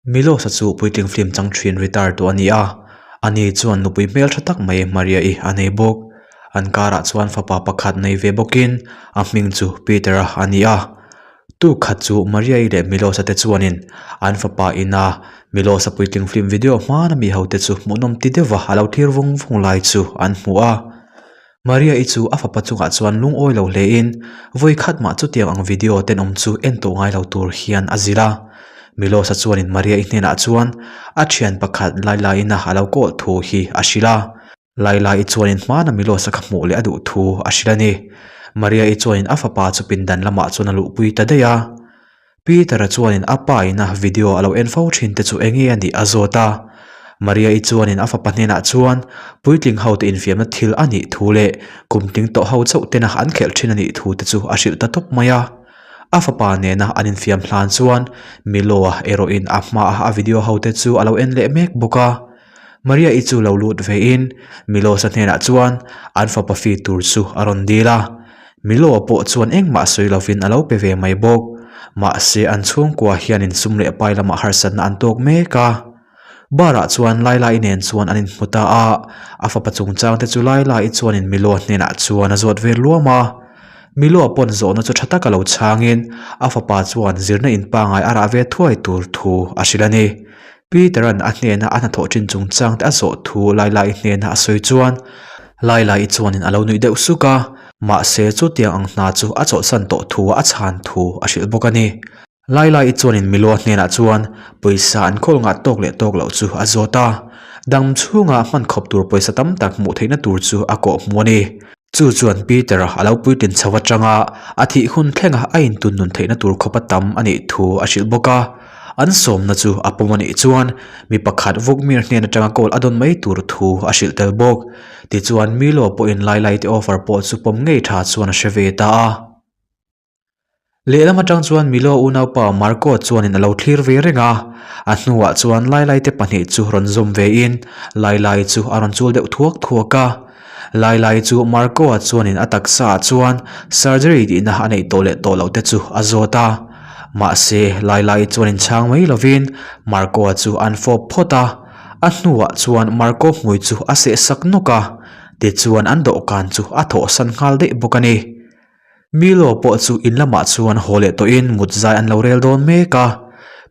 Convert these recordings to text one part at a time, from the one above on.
Milos-a chu puitling film chang thin retire tawh a ni a, ani chuan nupui hmeltha tak mai Maria-i a nei bawk. An karah chuan fapa pakhat nei ve bawkin a hming chu Peter-a a ni a. Tu khat chu Maria-i leh Milos-a te chuanin an fapa ina Milos-a puitling film video hmana mi hote chu hmuhnawm ti deuha a lo thlir vung vung lai chu an hmu a. Maria-i chu a fapa chungah chuan lungawi lo hlein vawi khat mah chutiang ang video tenawm chu en tawh ngai lo tur hian a zilh a. Milos-a chuanin Maria-i hnenah chuan a thian pakhat Laila-ina a lo kawl thu hi a hrilh a. Laila-i chuanin hmana Milos-a kha hmuh leh a duh thu a hrilh a ni. Maria-i chuanin a fapa chu pindan lamah chuan a luhpui ta daih a. Peter-a chuanin a pa ina video a lo en fo thin te chu enge a nih a zawt a. Maria-i chuanin a fapa hnenah chuan puitling hote infiamna thil a nih thu leh kum tling tawh ho chauh tena an khelh thin a nih thu te chu a hrilh ta tawp mai a. A fapa nena an infiam hlan chuan Milo-a erawhin a hmaa a video hote chu a lo en leh mek bawk a. Maria-i chu lo lut vein Milos-a hnenah chuan an fapa fi tur chu a rawn dil a. Milo-a pawh chuan engmah sawi lovin a lo pe ve mai bawk. Mahse an chhungkua hianin sum leh pai lamah harsatna an tawk mek a. Bar-ah chuan Laila-i nen chuan an inhmu ta a, a fapa chungchang te chu Laila-i chuanin Milo-a hnenah chuan a zawt ve luam a. Milo-a pawn zawhna chu tha taka lo chhangin a fapa chuan zirna in pangai a rah ve thuai tur thu a hrilh a ni. Peter-a'n a hnena a hnathawh thin chungchang te a zawh thu Laila-i hnena a sawi chuan Laila-i chuanin a lo nuih deuh suk a, mahse chutiang ang hna chu a chawlhsan tawh thu a chhan thu a hrilh bawk a ni. Laila-i chuanin Milo-a hnenah chuan pawisa an khawl ngah tawk leh tawk loh chu a zawt a, dam chhunga hman khawp tur pawisa tam tak hmuh theihna tur chu a kawh hmu a ni. Chu chuan Peter-a a lo puitlin chho atanga a thih hun thlenga a intun nun theihna tur khawpa tam a nih thu a hrilh bawk a. An sawmna chu a pawm a nih chuan mi pakhat Vukmir hnen atanga call a dawn mai tur thu a hrilh tel bawk. Tichuan Milo pawhin Lailai te offer pawh chu pawm ngei tha chuan a hre ve ta a. Lehlam atang chuan Milo unaupa Marco chuanin a lo thlir ve reng a, a hnuah chuan Lailai te pahnih chu rawn zawm vein Lailai chu a rawn chul deuh thuak thuak a. Lailai chu Marco-a chuanin a taksa ah chuan surgery tihna a neih tawh leh tawh loh te chu a zawt a. Mahse Lailai chuanin chhang mai lovin Marco-a chu an fawp phawt a, a hnuah chuan Marco hmui chu a seh sak nawk a, tichuan an dawhkan chu a thawhsan nghal daih bawk a ni. Milo pawh chu in lamah chuan haw leh tawhin mut zai an lo rel dawn mek a.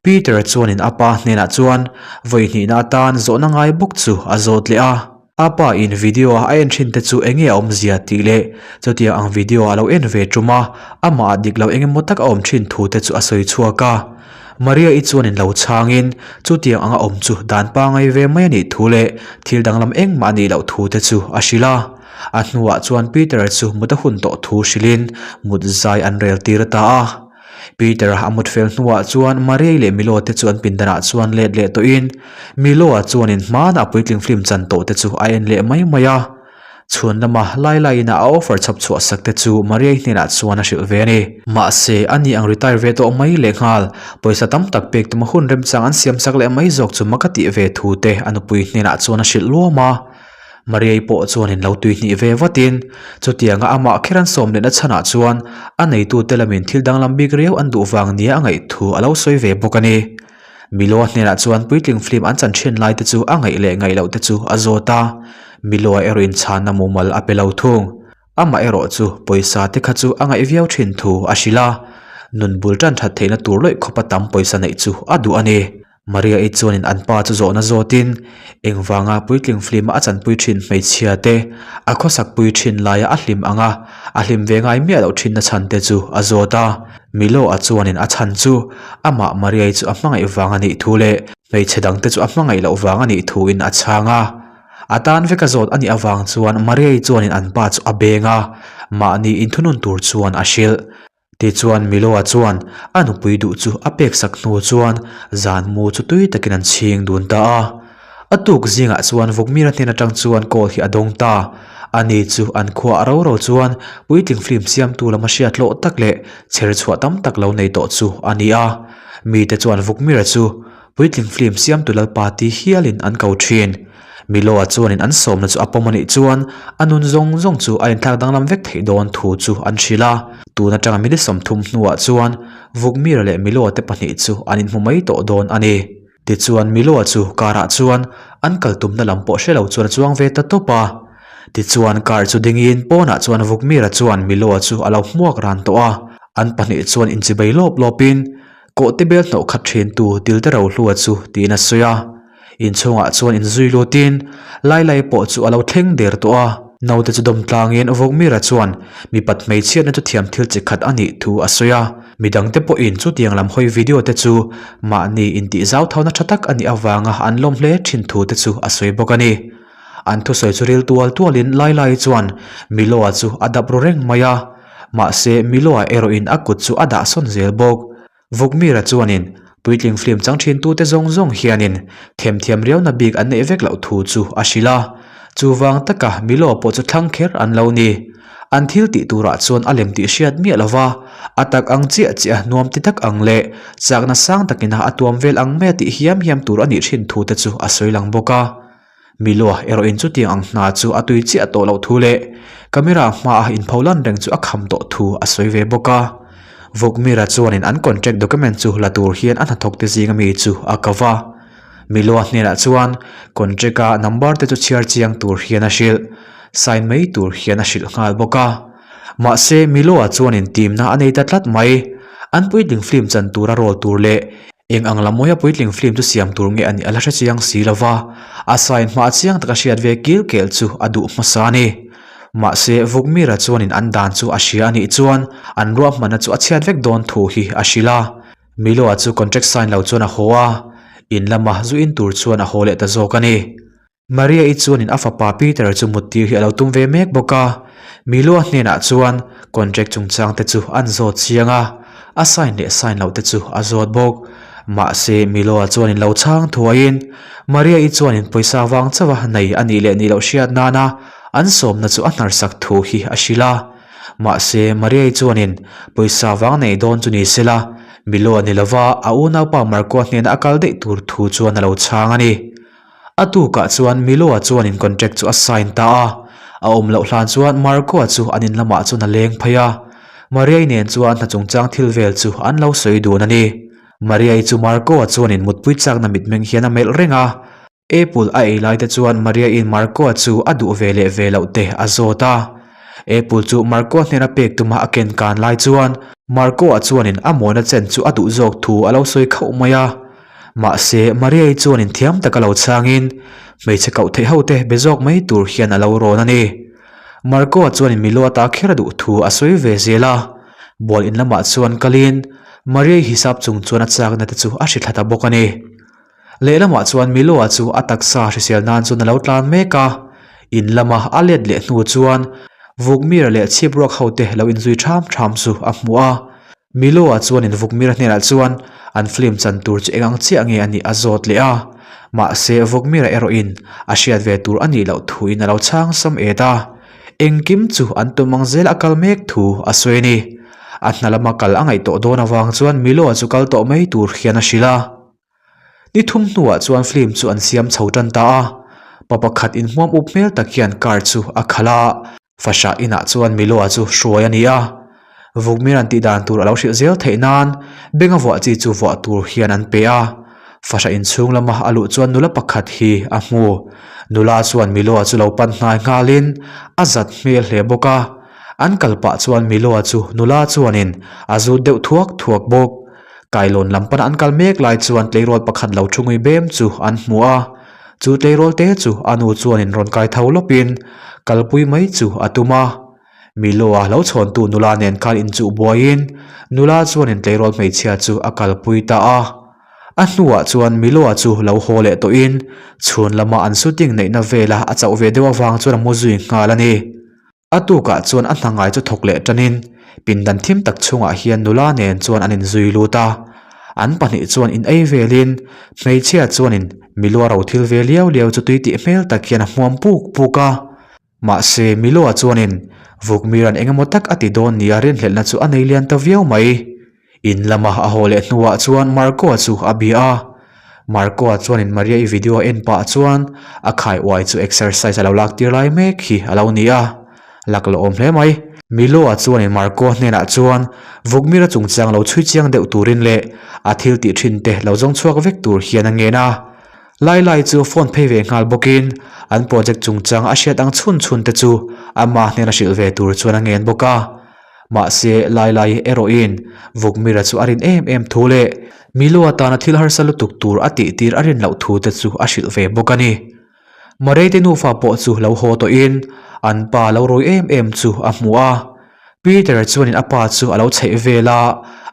Peter chuanin a pa hnenah chuan vawi hnihna atan zawhna ngai bawk chu a zawt leh a. A pa in video a en thin te chu enge a awmzia tih leh chutiang ang video a lo en ve tum a, amah ah dik lo eng emaw tak a awm thin thu te chu a sawi chhuak a. Maria-i chuanin lo chhangin chutiang anga awm chu dan pangai ve mai a nih thu leh thil danglam engmah a nih loh thu te chu a hrilh a. A hnuah chuan Peter-a chu mut a hun tawh thu hrilhin mut zai an rel tir ta a. Peter-a a mut fel hnuah chuan Maria-i leh Milo te chu an pindanah chuan let leh tawhin Milo-a chuanin hmanah puitling film chan tawh te chu a en leh mai mai a. Chhuan lama Laila-ina a offer chhap chhuah sak te chu Maria-i hnenah chuan a hrilh ve a ni. Mahse, ani ang retire ve tawh mai lehnghal, pawisa tam tak pek tuma hun remchang an siam sak leh mai zawk chu mak a tih ve thu te a nupui hnenah chuan a hrilh luam a. Mariai pawh chuanin lo tuihnih ve vatin, chutianga amah kher an sawm lehna chhanah chuan a neitute lamin thil danglam bik riau an duh vang nia a ngaih thu a lo sawi ve bawk a ni. Milo-a hnenah chuan puitling film an chan thin lai te chu a ngaih leh ngaih loh te chu a zawt a, Milo-a erawh inchhanna mumal a pe lo thung. Amah erawh chu pawisa te kha chu a ngaih viau thin thu a hrilh a, nun bul tan that theihna tur lawih khawpa tam pawisa neih chu a duh a ni. Maria-i chuanin an pa chu zawhna zawtin engvanga puitling film a chanpui thin hmeichhia te a khawsakpui thin laia a hlim ang a, a hlim ve ngai miah loh thinna chhan te chu a zawt a. Milo-a chuanin a chhan chu amah Maria-i chu a hmangaih vang a nih thu leh hmeichhe dangte chu a hmangaih loh vang a nih thuin a chhang a. A tan veka zawt a nih avang chuan Maria-i chuanin an pa chu a beng a, mahni inthunun tur chuan a hrilh. Tichuan Milo-a chuan a nupui duh chu a pek sak hnu chuan zan mu chu tui takin an chhing dun ta a. A tuk zingah chuan Vukmira hnen atang chuan call hi a dawng ta. Ani chu an khua a ro ro chuan puitling film siamtu lama hriat hlawh tak leh chher chhuah tam tak lo nei tawh chu a ni a. Mite chuan Vukmira chu Puitling film siamtu Lalpa ti hialin an ko thin. Milo-a chuanin an sawmna chu a pawm a nih chuan a nun zawng zawng chu a inthlak danglam vek theih dawn thu chu an hrilh a. Tun atanga minute 30 hnuah chuan Vukmira leh Milo-a te pahnih chu an inhmu mai tawh dawn a ni. Tichuan Milo-a chu car-ah chuan an kal tumna lam pawh hre lo chuan a chuang ve ta tawp a. Tichuan car chu dingin pawnah chuan Vukmira chuan Milo-a chu a lo hmuak ran tawh a. An pahnih chuan inchibei lawp lawpin Kawhte bel hnawh khat thintu Tilte Rohlua chu tiin a sawi a. Inchhungah chuan inzui lutin Lailai pawh chu a lo thleng der tawh a. Naute chu dawm tlangin Vawkmira chuan mipat hmeichhiatna chu thiam thil chi khat a nih thu a sawi a. Midangte pawhin chutiang lam hawi video te chu mahni intih zau thauna tha tak a nih avanga an lawm hle thin thu te chu a sawi bawk a ni. An thusawi chu ril tual tualin Lailai chuan Milo-a chu a dap ru reng mai a. Mahse Milo-a erawhin a kut chu a dah sawn zel bawk. Vukmira chuanin puitling film chang thintute zawng zawng hianin themthiam riauna bik an neih vek loh thu chu a hrilh a, chuvang taka Milo pawh chu thlang kher an lo ni. An thil tih turah chuan a lem tih hriat miah lova, a tak ang chiah chiah nuam ti tak ang leh chakna sang takina a tuam vel ang maia tih hiam hiam tur a nih thin thu te chu a sawi lang bawk a. Miloa erawhin chutiang ang hna chu a tui chiah tawh loh thu leh camera hmaa inpho lan reng chu a kham tawh thu a sawi ve bawk a. Vukmira chuanin an contract document chu la tur hian a hnathawk te zinga mi chu a ko va. Miloa hnenah chuan contract a number te chu chhiar chiang tur hian a hrilh, sign mai tur hian a hrilh nghal bawk a. Mahse Miloa chuanin timna a nei ta tlat mai. An puitling film chan tura roll tur leh Eng ang lamawia puitling film chu siam tur nge a nih a la hre chiang si lo va, a sign hma chiang taka hriat ve kil kel chu a duh hmasa a ni. Mahse, Vukmira chuanin an dan chu a hria a nih chuan an ruahmanna chu a chhiat vek dawn thu hi a hrilh a. Milo-a chu contract sign lo chuan a haw a, in lama zu in tur chuan a haw leh ta zawk a ni. Maria-i chuanin a fapa Peter chu muttir hi a lo tum ve mek bawk a, Milo-a hnenah chuan contract chungchang te chu an zawt chiang a, a sign leh sign loh te chu a zawt bawk. Mahse, Milo-a chuanin lo chhang thuaiin Maria-i chuanin pawisa vang chauha nei a nih leh nih loh hriat nana an sawmna chu a hnarsak thu hi a hrilh a. Mahse, Maria-i chuanin pawisa vang nei dawn chu ni sela, Milo-a ni lova a unaupa Marco-a hnena a kal daih tur thu chuan a lo chhang a ni. A tukah chuan Milo-a chuanin contract chu a sign ta a, a awm loh hlan chuan Marco-a chu an in lamah chuan a leng phei a. Maria-i nen chuan hna chungchang thil vel chu an lo sawi dun a ni. Maria-i chu Marco-a chuanin mutpui chakna mitmeng hian a melh reng a. Apple a ei lai te chuan Maria-i'n Marco-a chu a duh ve leh ve loh te a zawt a. Apple chu Marco-a hnena pek tuma a ken kan lai chuan Marco-a chuanin a mawina chen chu a duh zawk thu a lo sawi khauh mai a. Mahse, Maria-i chuan inthiam taka lo chhangin, hmeichhe koh theih ho te be zawk mai tur hian a lo rawn a ni. Marco-a chuan Milo ata kher a duh thu a sawi ve zel a. Bual in lamah chuan kalin, Maria-i hisap chung chuan a chakna te chu a hri thla ta bawk a ni. Lehlamah chuan Milo-a chu a taksa hrisel nan chuan a lo tlan mek a. In lama a let leh hnu chuan Vukmira leh chhipruak ho te lo inzui ṭham ṭham chu a hmu a. Milo-a chuanin Vukmira hnenah chuan an film chan tur chu eng ang chiah nge a nih a zawt leh a, mahse Vukmira erawhin a hriat ve tur a nih loh thuin a lo chhang sam et a, engkim chu an tum ang zel a kal mek thu a sawi a ni. A hna lama kal a ngaih tawh dawn avang chuan Milo-a chu kal tawh mai tur hian a hrilh a. Ni thum hnuah chuan film chu an siam chho tan ta a, pa pakhat inhmuam up hmel tak hian car chu a khalh a, fahrah inah chuan Milo-a chu hruai a ni a. Vukmir an tih dan tur a lo hrilh zel theih nan benga vuah chi chu vuah tur hian an pe a, fahrah inchhung lama a luh chuan nula pakhat hi a hmu. Nula chuan Milo-a chu lo pan hnai nghalin a zat hmel hle bawk a, an kal pah chuan Milo-a chu nula chuanin a zut deuh thuak thuak bawk. Kailawn lam pana an kal mek lai chuan tleirawl pakhat lo thu ngui bem chu an hmu a, chu tleirawl te chu a nu chuanin rawn kai tho lawpin kalpui mai chu a tum a. Milo-a lo chhawntu nula nen khan inchuh buaiin nula chuanin tleirawl hmeichhia chu a kalpui ta a. A hnuah chuan Milo-a chu lo haw leh tawhin chhun lama an shooting neihna vela a chauh ve deuh avang chuan a mu zui nghal a ni. A tukah chuan a hna ngai chu thawk leh tanin pindan thim tak chhungah hian nula nen chuan an inzui lut a. An pahnih chuan in ei velin hmeichhia chuanin Miloa ro thil ve liau liau chu tui tih hmel tak hian a hmuam puk puk a. Mahse Miloa chuanin Vukmiran eng emaw tak a ti dawn nia rinhlelhna chu a nei lian ta viau mai. In lama a haw leh hnuah chuan Marco-a chu a bia a. Marco-a chuanin Maria-i video a en pah chuan a khai uai chu exercise a lo lak tir lai mek hi a lo ni a. Lak lawm hle mai. Milo-a chuanin Marco hnenah chuan Vukmira chungchang lo chhui chiang deuh turin leh a thil tih thin te lo zawng chhuak vek tur hian a ngen a. Lailai chu phone phei ve nghal bawkin an project chungchang a hriat ang chhun chhun te chu ama hnena hrilh ve tur chuan a ngen bawk a. Mahse, Lailai erawhin Vukmira chu a rin em em thu leh Milo atana thil harsa lutuk tur a tih tir a rin loh thu te chu a hrilh ve bawk a ni. Mareite nufa pawh chu lo haw tawhin an pa lo rui em em chu a hmu a. Peter chuanin a pa chu a lo chheih vel a,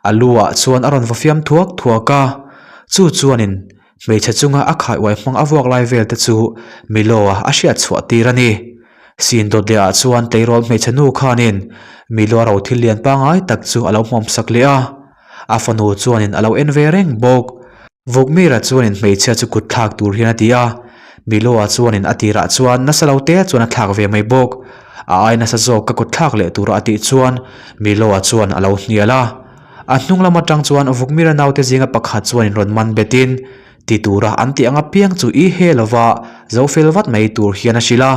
a lu ah chuan a rawn va fiam thuak thuak a. Chu chuanin hmeichhe chunga a khai uai hmang a vuak lai vel te chu Milo-a a hriat chhuah tir a ni. Sin dawt leh ah chuan tleirawl hmeichhe nu khanin Milo-a ro thil lian pangngai tak chu a lo hmuam sak leh a, a fanu chuanin a lo en ve reng bawk. Vukmira chuanin hmeichhia chu kut thlak tur hian a ti a, Milo-a chuanin a tirah chuan nasa lo te chuan a thlak ve mai bawk. A ai nasa zawk ka kut thlak leh tura a tih chuan Milo-a chuan a lo hnial a. A hnung lam atang chuan Vukmira naute zinga pakhat chuanin rawn man betin ti tura an tih ang apiang chu i he lova zo fel vat mai tur hian a hrilh a.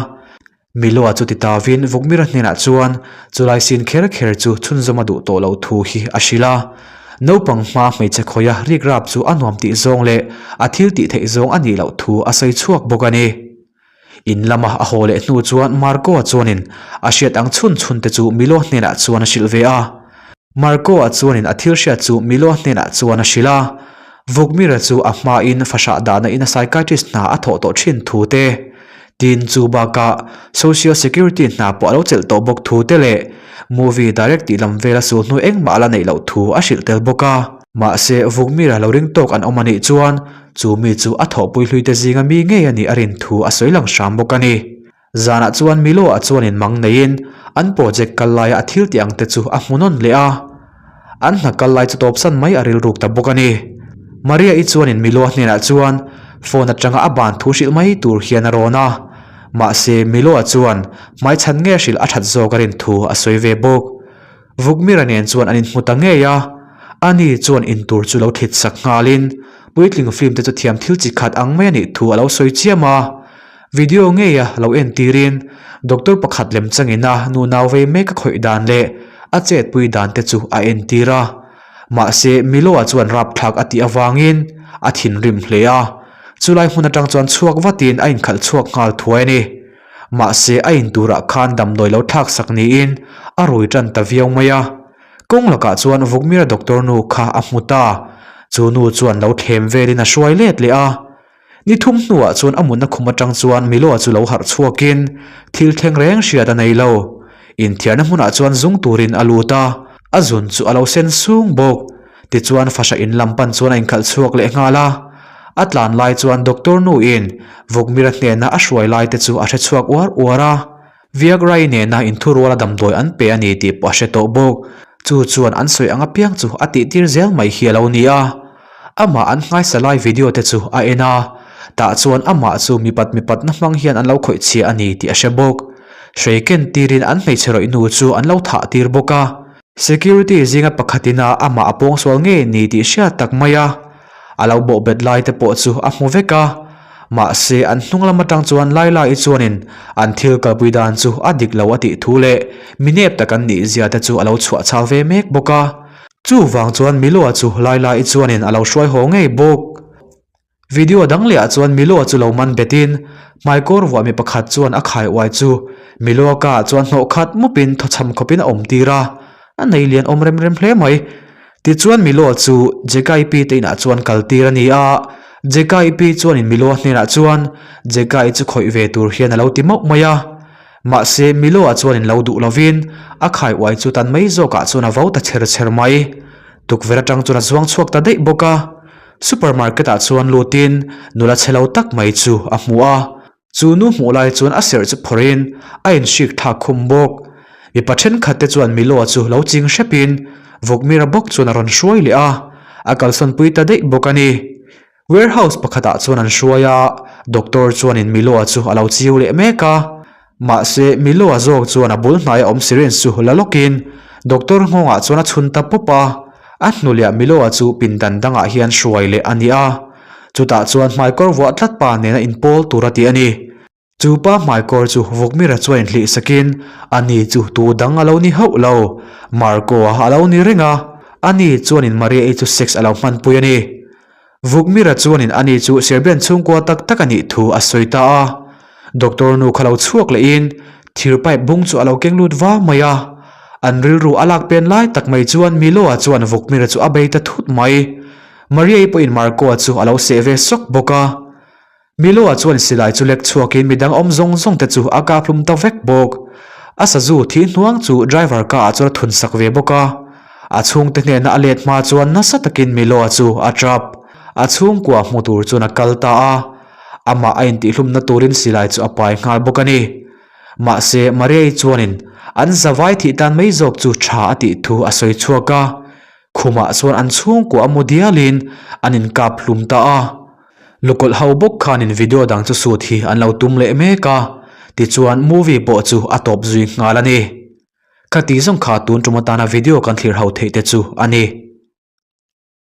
Miloa chu ti tavin Vukmira hnenah chuan chulai sin kher kher chu chhunzawm a duh tawh loh thu hi a hrilh a. Naupang hma hmeichhe khawia rikrap chu a nuam tih zawng leh a thil tih theih zawng a nih loh thu a sawi chhuak bawk a ni. In lama a haw leh hnu chuan Marco-a chuanin a hriat ang chhun chhun te chu Milo hnenah chuan a hrilh ve a. Marco-a chuanin a thil hriat chu Milo hnenah chuan a hrilh a. Vukmira chu a hmain fahrah dahna ina psychiatrist hna a thawh tawh thin thu te, tin chu bakah social security hna pawh a lo chelh tawh bawk thu te leh movie direct tih lam vela sul hnu engmah a la neih loh thu a hrilh tel bawk a. Mahse, Vukmira lo ring tawk an awm a nih chuan chu mi chu a thawhpui hluite zinga mi ngei a nih a rin thu a sawi lang hram bawk a ni. Zanah chuan Milo-ah chuanin mang neiin an project kal laia a thil tih ang te chu a hmu nawn leh a. An hna kal lai chu tawpsan mai a rilruk ta bawk a ni. Maria-i chuanin Milo-a hnenah chuan phone atanga a ban thu hrilh mai tur hian a rawn a. Mahse, Milo-a chuan hmaichhan nge hrilh a that zawk a rin thu a sawi ve bawk. Vukmira nen chuan an inhmu ta ngei a, ani chuan intur chu lo thlit sak nghalin puitling film te chu thiam thil chi khat ang mai a nih thu a lo sawi chiam a. Video ngeia lo entirin doctor pakhat lem changin a nu nau vei mek a khawih dan leh a chetpui dan te chu a entir a. Mahse Milo-a chuan rapthlak a tih avangin a thinrim hle a, chulai hmun atang chuan chhuak vatin a inkhalh chhuak nghal thuai a ni. Mahse a inturah khan damdawi lo thlak sak niin a rui tan ta viau mai a. Kawng lakah chuan Vukmira doctor nu kha a hmu ta, chu nu chuan lo thlem velin a hruai let leh a. Ni thum hnuah chuan a mutna khum atang chuan Milo-a chu lo harh chhuakin thil thleng reng hriat a nei lo. Inthiarna hmunah chuan zung turin a lut a, a zun chu a lo sen sung bawk. Tichuan fahrah in lam pan chuan a inkhalh chhuak leh nghal a. A tlan lai chuan doctor nuin Vukmira hnena a hruai lai te chu a hre chhuak uar uar a. Viagra-i nena inthuruala damdawi an pe a ni tih pawh a hre tawh bawk. Chu chuan an sawi ang apiang chu a tihtir zel mai hi a lo ni a. Amah an nghaisa lai video te chu a en a, tah chuan amah chu mipat mipatna hmang hian an lo khawih chhia a ni tih a hre bawk. Hrei ken tirin an hmeichhe rawih nu chu an lo thah tir bawk a. Security zinga pakhatin a amah a pawngsual ngei ni tih hriat tak mai a, a lo bawhbet lai te pawh chu a hmu vek a. Mahse an hnung lam atang chuan Laila-i chuanin an thil kalpui dan chu a dik lo a tih thu leh mi nep tak an nih zia te chu a lo chhuah chau ve mek bawk a. Chuvang chuan Milo-a chu Laila-i chuanin a lo hruai haw ngei bawk. Video dang leh ah chuan Milo-a chu lo man betin hmaikawr vuah mi pakhat chuan a khai uai chu Milo-a ka ah chuan hnawh khat mupin thawchham khawpin a awm tir a, a nei lian awm rem rem hle mai. Tichuan Milo-a chu Jekai pi te inah chuan kal tir a ni a, Jekai pi chuanin Milo-a hnenah chuan Jekai chu khawih ve tur hian a lo ti mauh mai a. Mahse Milo-a chuanin lo duh lovin a khai uai chu tan mai zawkah chuan a vo ta chher chher mai. Tukverh atang chuan a zuang chhuak ta daih bawk a. Supermarket ah chuan lutin nula chhe lo tak mai chu a hmu a, chu nu hmuh lai chuan a serh chu phawrhin a inhrik thlak khum bawk. Mipa thenkhat te chuan Milo-a chu lo ching hrepin Vukmira bawk chuan a rawn hruai leh a, a kalsawn pui ta daih bawk a ni. Warehouse pakhatah chuan an hruai a, doctor chuanin Milo-a chu a lo chiu leh mek a. Mahse, Milo-a zawk chuan a bul hnaia awm syringe chu la lawkin doctor nghawngah chuan a chhun ta pawp a, a hnuliah Milo-a chu pindan dangah hian hruai leh a ni a, chutah chuan hmaikawr vuah tlat pa nena inpawl tur a ti a ni. Chu pa hmaikawr chu Vukmira chuan inhlih sakin ani chu tu dang a lo ni hauh lo, Marco-a a lo ni reng a, ani chuanin Maria-i chu sex a lo hmanpui a ni. Vukmira chuanin ani chu Serbian chhungkua tak tak a nih thu a sawi ta a. Doctor nu kha lo chhuak lehin thir pipe bung chu a lo keng lut va mai a. An rilru a lak pen lai tak mai chuan Milo-a chuan Vukmira chu a bei ta thut mai. Maria-i pawhin Marco-a chu a lo seh ve sawk bawk a. Milo-a chuan silai chu lek chhuakin midang awm zawng zawng te chu a kap hlum ta vek bawk. A sazu thih hnuang chu driver ka ah chuan a thun sak ve bawk a. A chhungte hnena a let hma chuan nasa takin Milo-a chu a trap. A chhungkua hmu tur chuan a kal ta a. Amah a intihhlumna turin silai chu a pai nghal bawk a ni. Mahse Maria-i chuanin an zavai thih tan mai zawk chu tha a tih thu a sawi chhuak a. Khumah chuan an chhungkua a mu dialin an inkap hlum ta a. Lukawlh ho bawk khanin video dang chu shoot hi an lo tum leh mek a, tichuan movie pawh chu a tawp zui nghal a ni. Khati zawng kha tun tum atana video kan thlir ho theih te chu a ni.